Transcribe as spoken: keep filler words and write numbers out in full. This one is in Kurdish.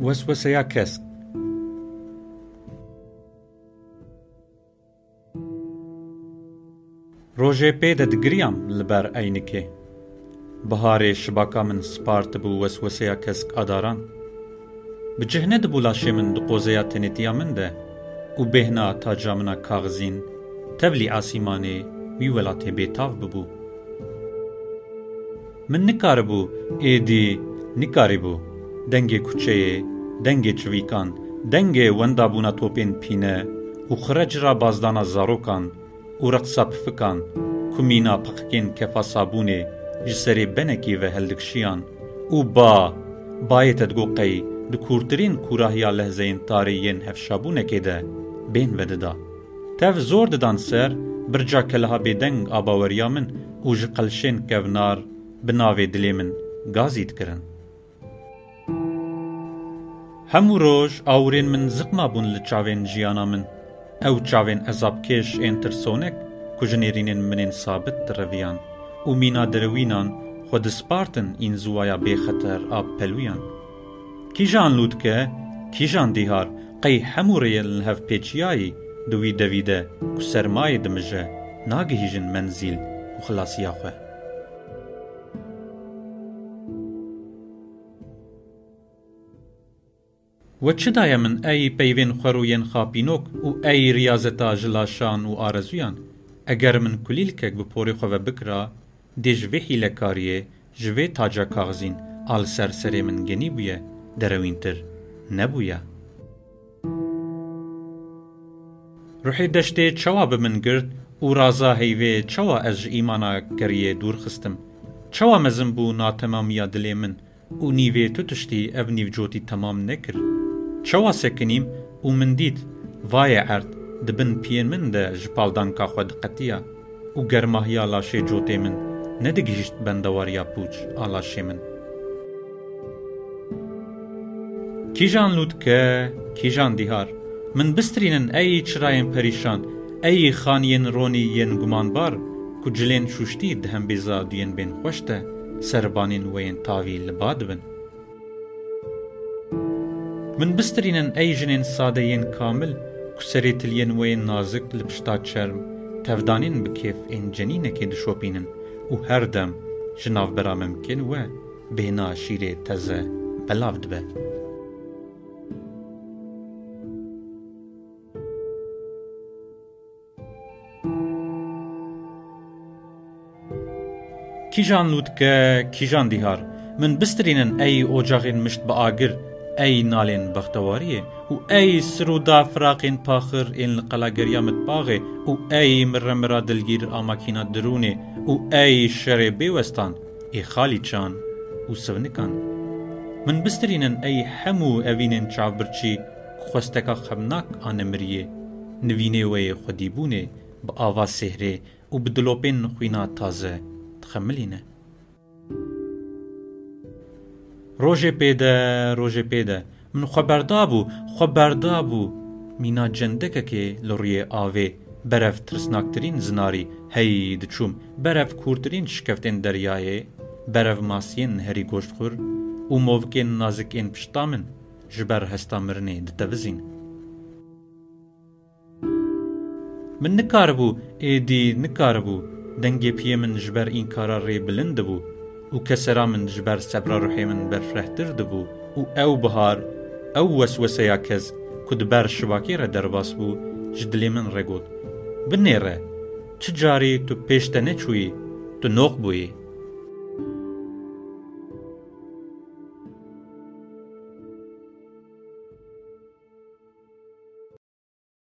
Wesweseya kesk. Rojê pê de digiriyam li ber eynikê. Biharê şibaka min spartibû wesweseya kesk a daran. Bi cih nedibû laşê min di qozeya tenêtiya min de û bêhna taca min a kaxizîn tevlî asîmanê wî welatê bêtav bibû. Min nikaribû, êdî nikarîbû dengê kuçeyê, dengê çivîkan, dengê wendabûna topên pîne û xirec ra bazdana zarokan û reqsa pifikan ku mîna piqikên kefa sabûnê ji serê benekî ve heldikşiyan û ba, bayê te digot qey di kûrtirîn kûrahiya lehzeyên tarê yên hevşabûnekê de bên vedida. Tev zor didan ser birca keleha bêdeng a baweriya min û ji qelşên kevnar bi navê dilê min gazî dikirin. Hemû roj awirên min ziqma bûn li çavên jiyana min. Ew çavên ezabkêş ên tirsonek ku ji nêrînên min ên sabit direviyan û mîna derewînan xwe dispartin înziwaya bêxeter a pelûyan. Kîjan lûtke, kîjan dîhar, qey hemû rêyên li hev pêçiyayî di wî devî de ku sermayê dimije, nagihîjin menzîl û xilasiya xwe. We çi daye min ey peyvên xwer û yên xapînok û ey riyazeta ji laşan û arezuyan? Eger min kulîlkek bi porê xwe ve bikira, dê ji vê hîlekariyê, ji vê taca kaxizîn a li ser serê min genî bûye, derewîntir nebûye. Ruhê deştê çawa bi min girt û raza heyvê çawa ez ji îmana keriyê dûr xistim? Çawa mezin bû natemamiya dilê min û nîvê tu tiştî ev nîvcotî temam nekir? Çawa sekinîm û min dît, vayê erd, di bin piyên min de ji paldanka xwe diqetiya û germahiya laşê cotê min nedigihîşt bendewariya pûç a laşê min. Kîjan lûtke, kîjan dîhar, min bistirînin ey çirayên perîşan, ey xaniyên ronî yên gumanbar, ku cilên şûştî di hembêza duyên bên xweş de, serbanên we yên tavî li ba dibin. Min bistirînin ey jinên sade yên kamil, ku serê tiliyên we yên nazik li pişta çerm, tevdanên bi kêf ên cenînekê dişopînin û her dem ji navbera memkên we bêhna şîrê teze belav dibe. Kîjan lûtke, kîjan dîhar, min bistirînin ey ocaxên mişt bi agir, ey nalên bextewariyê û ey sir û da firaqên paxir ên li qelageriya mitbaxê û ey miremira dilgîr a makîna dirûnê û ey şerê bêwestan ê xalîçan û sivnikan. Min bistirînin ey hemû evînên çavbirçî ku xwesteka xemnak a nemiriyê, nivînê we yê xwedîbûnê bi ava sêhrê û bi dilopên xwîna taze dixemilîne. Rojê pê de, rojê pê de, min xwe berdabû, xwe berdabû mîna cendekekê li rûyê avê, berev tirsnaktirîn zinarî hey diçûm, berev kûrtirîn şikeftên deryayê, berev masiyên neherî goştxwir û movikên nazik ên pişta min ji ber hesta mirinê ditevizîn. Min nikaribû, êdî nikaribû, dengê piyê min ji ber înkara rê bilind dibû û kesera min ji ber sebra ruhê min berfirehtir dibû û ew bihar, ew wesweseya kesk ku di ber şibakê re derbas bû, ji dilê min re got, binêre, çi carî tu pêş te neçûyî, tu noq bûyî.